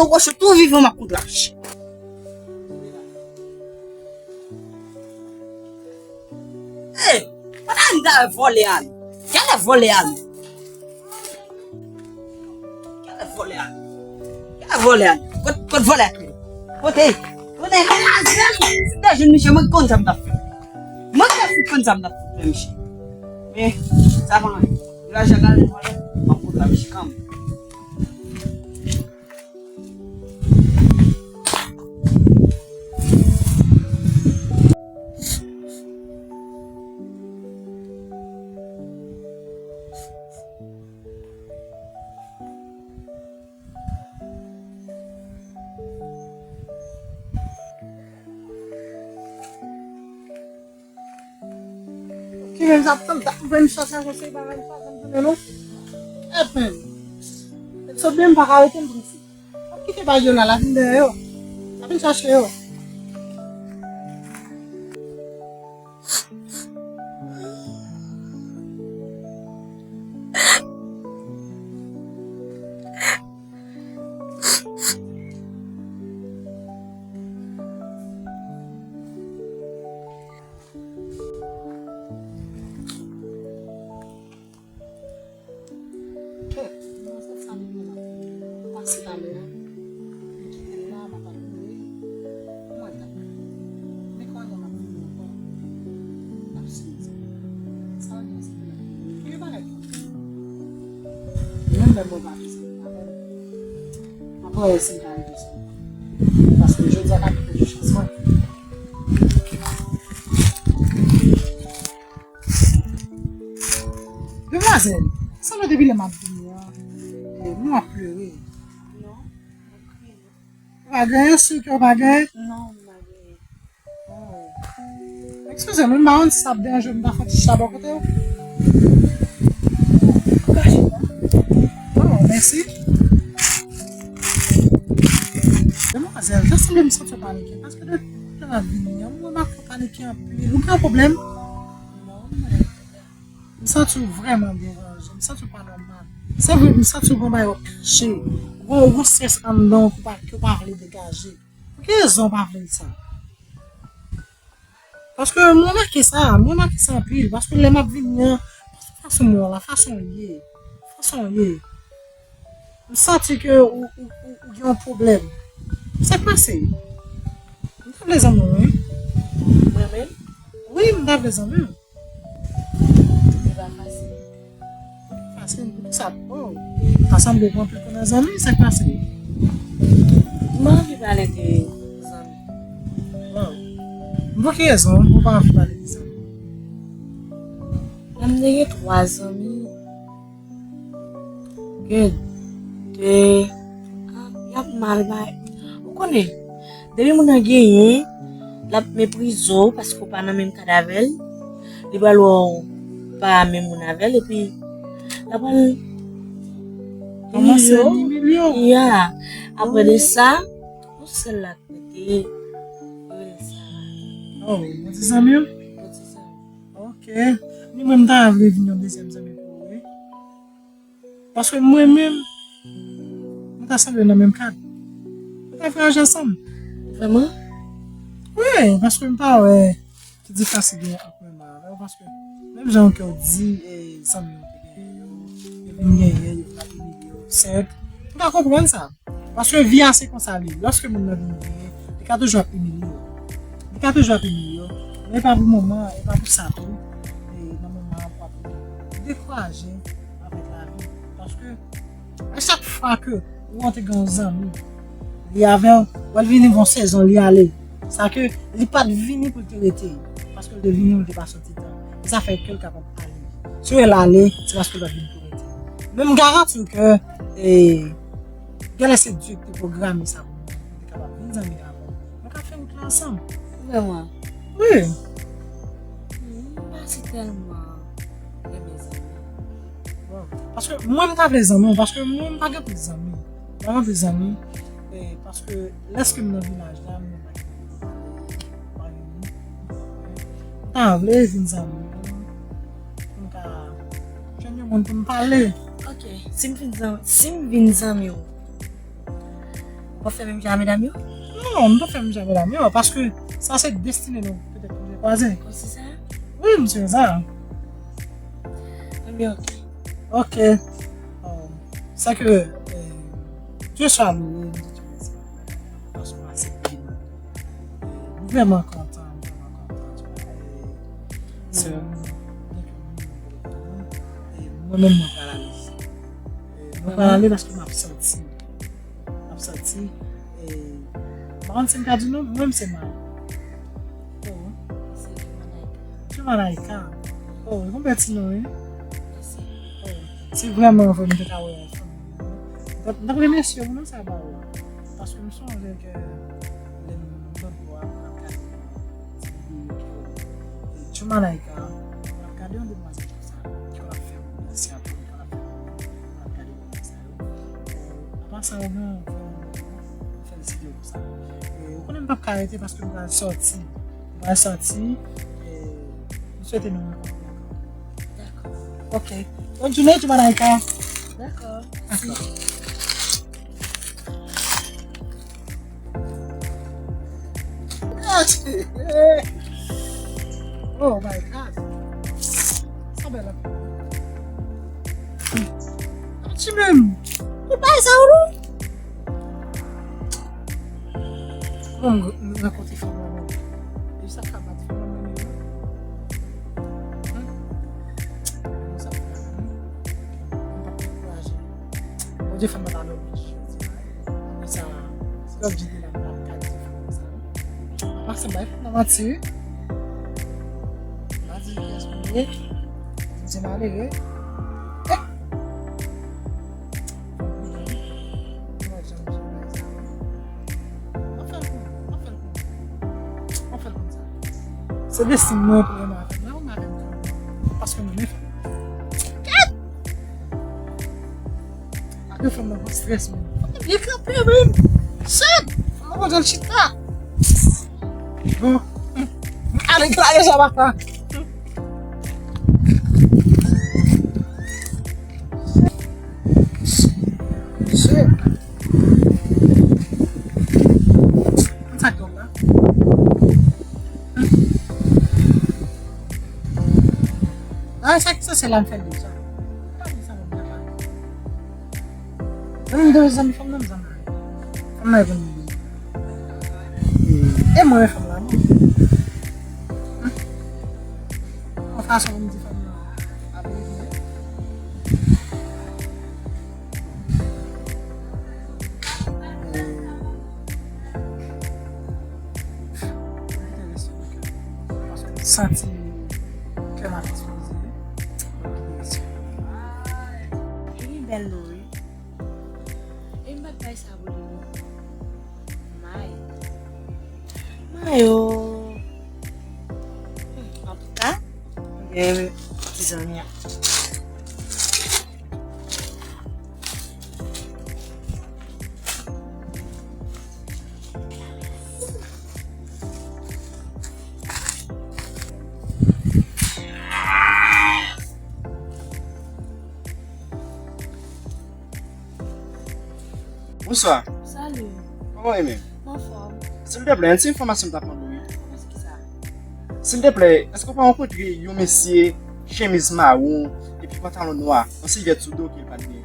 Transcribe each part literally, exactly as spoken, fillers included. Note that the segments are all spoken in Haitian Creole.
Ou kòche tou vivan m ap kout lach. Hey, pandan n ta vòlè ale. Gade vòlè ale. Gade vòlè ale. Gade vòlè ale. Kot, kot vòlè ale? Kote? Kote? Gade la, se ta joun misye, mwen konn sa m t ap fè. Mwen te fout konn sa m t ap fè, misye. Men, sa pa anyen. Lajan gade vòlè, m ap kout lach kanmenm. Ki menm sa ap tann, ta vin chache ajan se bagay sa, sa m konnen non. Epen, sot byen m pa ka rete m prese. Ap kite bagay yo la, la vin dèyè yo. La vin chache yo. Pase talè a. Mwen kite l la, m ap admire. Mwen t ap. Men kounye a m ap vini ankò. L ap sezi. Sa w gen, se pou l ap vini. Gen bagay pou l. Menm lè mwen pa bezwen avè l. M ap wè si m ka rive sou. Paske jodi a ka vin jou chans mwen. Demwazèl, sanble depi lè m ap vini an, e, nou ap plere. Non, m ap kriye. Ou pa genyen, si w pa genyen? Non, m pa genyen. Oh. Eskize m, m pa konn si sa ap deranje w, m ta fè yon ti chita bò kote w. Ou ka chita. Oh, mèsi. Demwazèl, ta sanble m santi w panike, paske depi lè m ap vini an, m remake w panike anpil. Ou gen yon pwoblèm? Non, m pa gen pwoblèm. M santi w vrèman deranje, m santi w pa nòmal. Se vre, m santi w gon bagay w ap kache. Gon, gon strès anndan w ke w pa, ke w pa vle degaje. Pou ki rezon w pa vle di sa? Paske m remake sa, m remake sa anpil. Paske lè m ap vini an, paske fason m wè w la, fason w ye, fason w ye, m santi ke ou, ou, ou, ou gen yon pwoblèm. Sa k pase? M ta vle zanmi w, wi. Mwen menm? Wi, m ta vle zanmi w. Li pa fasil. Fasil pou kisa? Oh, ta sanble w pran pito nan zanmi, sa k pase? M pa anvi pale de zanmi. Oh. Pou ki rezon ou pa anvi pale de zanmi? Mwen te gen twa zanmi. Gen de. Ah, y ap mal bay. Ou konnen, depi moun nan genyen, l ap meprize w paske w pa nan menm kad avè l. Li pral wè w pa menm moun avè l, epi l ap pral imilye w. Ya. Apre de sa, yon sèl la k rete, yo rele Sara. Oh, yon ti zanmi w? Yon ti zanmi. Ok. Ni mwen, m ta vle vin yon dezyèm zanmi pou ou, wi. Paske mwen menm, nou ta sanble nan menm kad. Nou ta voyaje ansanm. Vrèman? Wi, paske m pa wè ki diferans ki gen ant mwen avè w, paske menm jan ke w di, e, zanmi w te genyen yo, yo vin genyen, yo vin ap imilye w, sèt, m ka konprann sa. Paske vi a se konsa li ye. Lòske moun nan vin genyen, li ka toujou ap imilye w. Li ka toujou ap imilye w. Men e pa pou moman, e pa pou sa tou. E nan moman an pou ap dekouraje avèk lavi. Paske a chak fwa ke ou antre gen yon zanmi, li avè w, wè l vini gon sezon, li ale. Sa ke li pa t vini pou l te rete. Paske l te vini, l te pase yon ti tan. E sa fè ke l kapab ale. Si w wè l ale, se paske l pa t vini pou rete. Men m garanti w ke, e, genlè se Dye ki te pwograme sa pou nou, pou nou te kapab vin zanmi avè w. Nou ka fè wout la ansanm. Vrèman? Wi. M pa si tèlman renmen zanmi. Bon. Paske mwen, m ta vle zanmi w, paske mwen, m pa gen plis zanmi. M pa gen plis zanmi, e, paske lèske m nan vilaj la, mwen pa gen moun pale, m pa gen moun. M ta vle vin zanmi w, pou m ka jwenn yon moun pou m pale. Ok, si m vin zanmi, si m vin zanmi w, W ap fè menm jan a medam yo? Non, m p ap fè menm jan a medam yo, paske sa se destine nou, petèt pou nou kwaze. Konsi sa? Wi, m sou sa. Ebyen, oke. Oke. Um, sa ke, eh, Dieu soit loué, m di Dieu mèsi. Paske w aksepte nou. Eh, nou vrèman kontan, nou vrèman kontan, tu vois. Eh, se, eh, mwen menm, mwen pral ale. Eh, mwen pral ale paske m ap sòti. M ap sòti. Eh, m pa konn si m ka di non, mwen menm se May. Oh, se Jumanaika. Jumanaika. Oh, konbyen ti non, wi? Mèsi. Oh, se vrèman vre, m te ka wè fanmi m nan. M t ap, m t ap remèsye w nan sa ba w la. Paske m sonje ke lè m lòt bò a, m t ap gade ti videyo ki rele Jumanaika. M t ap gade yon demwazèl konsa, ki konn ap fè moun danse anpil, ki konn ap fè moun, m t ap gade demwazèl sa yo. Apa sa, ou gen, ou gen, felisite w pou sa. E, ou konnen m p ap ka rete paske m pral sòti. M pral sòti. E, m swete nou rankontre ankò. Dakò. Oke. Bòn jounen, Jumanaika. Dakò. Dakò. Mèsi. Oh my God. Sa bèl anpil. Ti menm. Ou pa sa ou? Bon, m rankontre fanm lan menm. E sa ka bat fanm lan menm yo. Sa pa dekouraje. Bondye fè m pa dòmi jodi a. Apre sa, si lòt jodi la, m pa ka di fanm sa. An pasan, bay fanm nan manti, wi. M pa di kiyès mwen ye. M se malere. Eh! Mwen fè l konn, mwen fè l konn. Mwen fè l konn sa. Se destin mwen pou renmen avè m. Renmen avè m kanmenm. Paske mwen renmen fanm. Gade fanm nan pran strès, men. Fanm nan byen kanpe, men. Shit! Fanm nan pa janm chita. Bon. Ale, ale, sa va. Shit. Sa k la? Ah, sa ki sanse la m fè deja. Pa di sa, mwen pa. Zanmi, zanmi, zanmi, fanm nan, zanmi. Fanm nan, zanmi. E mwen, fanm la, non. Yon fason pou m di fanm nan. Santi kè m ap ekspoze. Li bèl non, wi. E m pa t bay sa pou li non. May. May o. Hmm, antouka, m gen ti zanmi an. Bonswa. Salut. Kòman w ye menm? M anfòm. Silteplè, yon ti enfòmasyon m t ap mande w, wi. Enfòmasyon kisa? Silteplè, èske w pa rankontre yon mesye, chemiz mawon, epi pantalon nwa, yon sèvyèt sou do ke l pa t gen?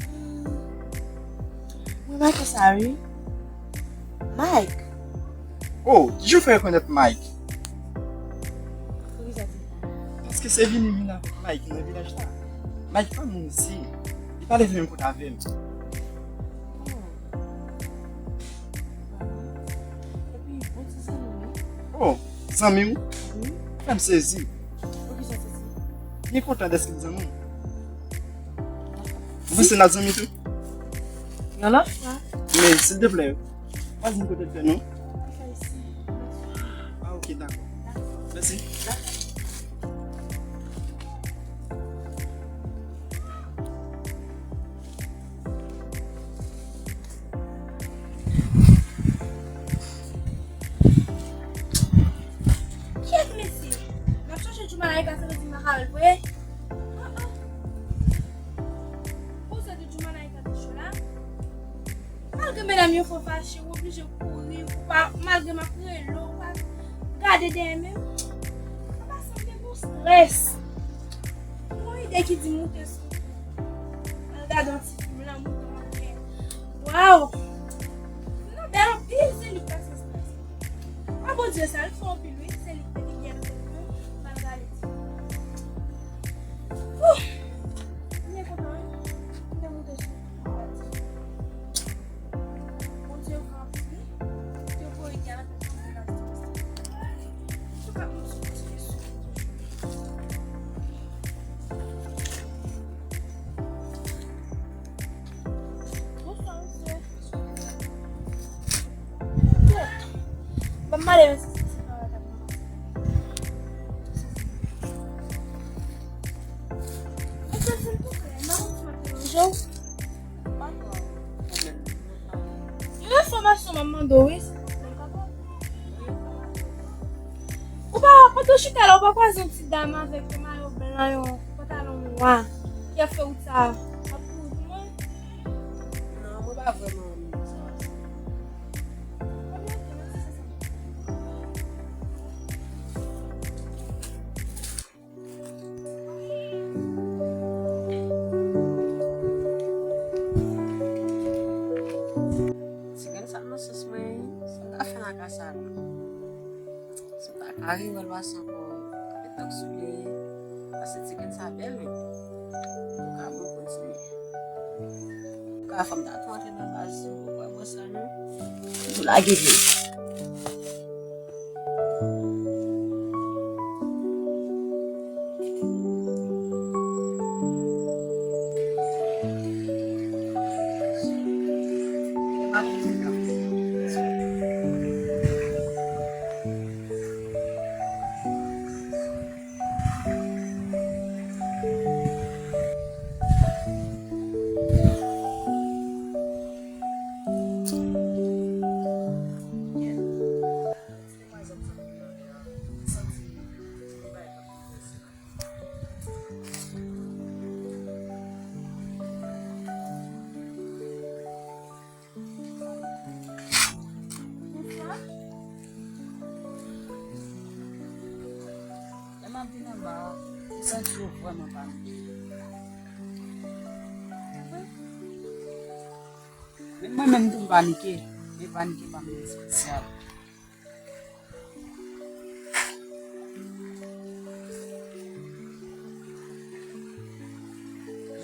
Hmm. Mwen remake sa, wi. Mike. Oh, kijan w fè rekonèt Mike? Poukisa w di sa? Paske se vini vin avèk Mike nan vilaj la. Mike pa moun isi. Li pa leve menm kote avè m. Oh. Epi, bon ti zanmi, wi. Oh, zanmi w? Wi. Fè m sezi. Poukisa w sezi? Byen kontan dèske l zanmi w. Ou panse n ap zanmi tou? Yon lòt fwa. Men, silteplè, pa di m kote l fè non. Li fè isi. Ah, ok, dakò. Mèsi. Kiyès mesye? M ap chache Djoumalayika, sa vle di m pa ka wè l vre? Ah, ah. Ou sot di Djoumalayika te cho la? Al Medam yo fè w fache, ou oblije kouri, ou pa, malgre m ap rele w, ou pa gade dèyè menm. Sa pa sanble bon strès. Yon ide ki di moute sou ou. Al gade yon ti fim lanmou nan anglè. Waw! Moun nan bèl anpil, se li k pase strès. A Bondye sa, l fè anpil wi, se li k te gen nan tèt mwen, m al gade ti fim. Ouh! M byen kontan wi. M te moute sou ou. Bondye gran anpil wi. Te voye gè nan tèt mwen pou gade. Sou pa pran sou ti kesyon. Bonswa, mesye. Ban m mande, mesye, si se pa wè k ap pase. Mesye, silvouplè, m pa konn si m ap deranje w. Yon enfòmasyon m ap mande w, wi, silvouplè, papa. Ou pa, pandan w chita la, ou pa kwaze yon ti dam avèk yon mayo blan, yon pantalon nwa, ki ap fè wout sa a? Ap kouri pou mwen? Non, mwen pa vrèman renmen sa. Ebyen, oke, mèsi, se sa. Ti grenn sa nan sans mwen, sa m ta fè nan ka sa la? Si m ta ka rive al pase ankò, mete tank sou li, paske ti grenn sa bèl, wi. Antouka, bon, kontinye. Antouka, fò m ta tou antre nan baz, ou kwè mwen sa, non? M tou lage li. Lè m ap vin anba a, m santi yo vrèman pa m. Men mwen menm tou m panike, men panike pa m nan espesyal.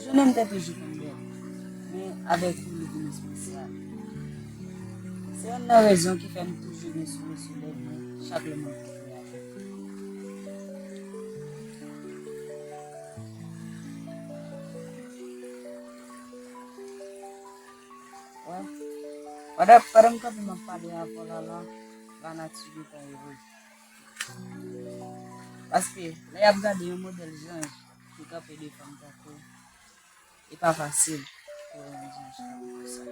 Jounen m te toujou konn bèl, men avèk ou li vin espesyal. Se youn nan rezon ki fè m toujou gen souri sou lèv mwen chak lè m rankontre avèk ou. Wè. Pandan, pandan m kanpe m ap pale avè w la la, lanati gentan ere. Paske lè y ap gade yon modèl zanj ki kanpe devan m tankou, e pa fasil pou wè yon zanj kanpe konsa.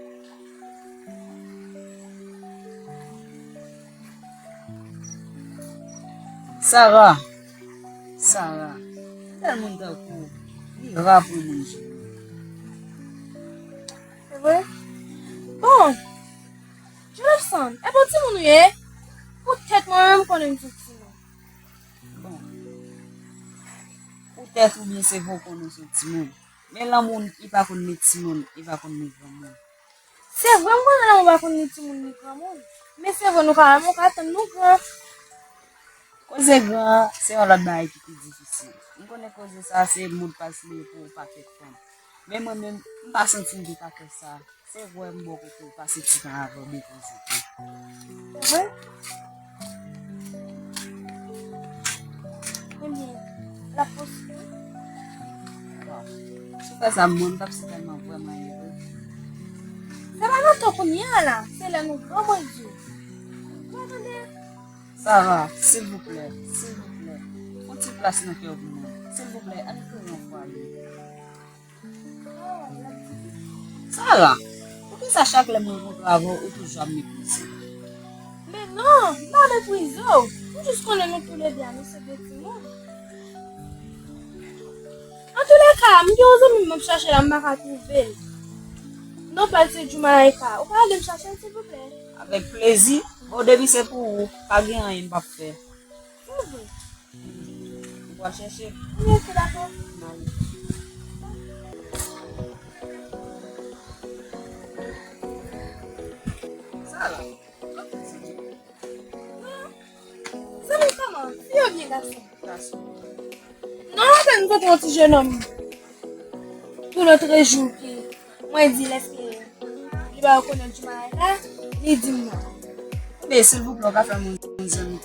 Sara, Sara, modèl moun tankou w, li ra pou yon moun jere. Se vre? Bon, Jonathan, e bon timoun ou ye? Poutèt mwen menm m konnen m se yon timoun. Bon. Poutèt oubyen se vre w konnen w se yon timoun. Men lanmou, li pa konn ni timoun, li pa konn ni granmoun. Se vre, m konnen lanmou pa konn ni timoun ni granmoun. Men se vre, nou ka renmen, ou ka tann nou gran. Koze gran an, se yon lòt bagay ki pi difisil. M konnen koze sa a se modpas li ye pou yon pakèt fanm. Men mwen menm, m pa santi m gen pakèt sa a. Se vre, m bò kote w, pase ti tan avè w, byen konsantre. Se vre? Ebyen, l ap posib. Bon, si w fè sa, mwen, m t ap sitèlman vrèman ere. Se pa nan tan kounye a la, se lè nou gran, mwen di w. Ou tande? Sara, silvouplè, silvouplè, fè yon ti plas nan kè w pou mwen. Silvouplè, ann kreye yon fwaye. Sara, poukisa chak lè m rankontre avè w, ou toujou ap meprize m? Men non, m pa meprize w. M jis konnen nou toulede a, nou se de timoun. Antouleka, m gen yon zanmi m ap chache la, m pa ka twouve l. Non pa l se Jumalayka. Ou ka ede m chache l, silvouplè? Avèk plezi. Bon, depi se pou ou, pa gen anyen m p ap fè. Silvouplè. Ou pral chèche? Wi, ok, dakò. N ale. Sa la. Zanmi, kòman? Fi oubyen gason? Gason. Non, anfen, m kontre yon ti jenòm tou lòtrejou ki mwen di l èske li ba yo konnen Jumalayka, li di m non. Men silvouplè, ou ka fè m yon zanmi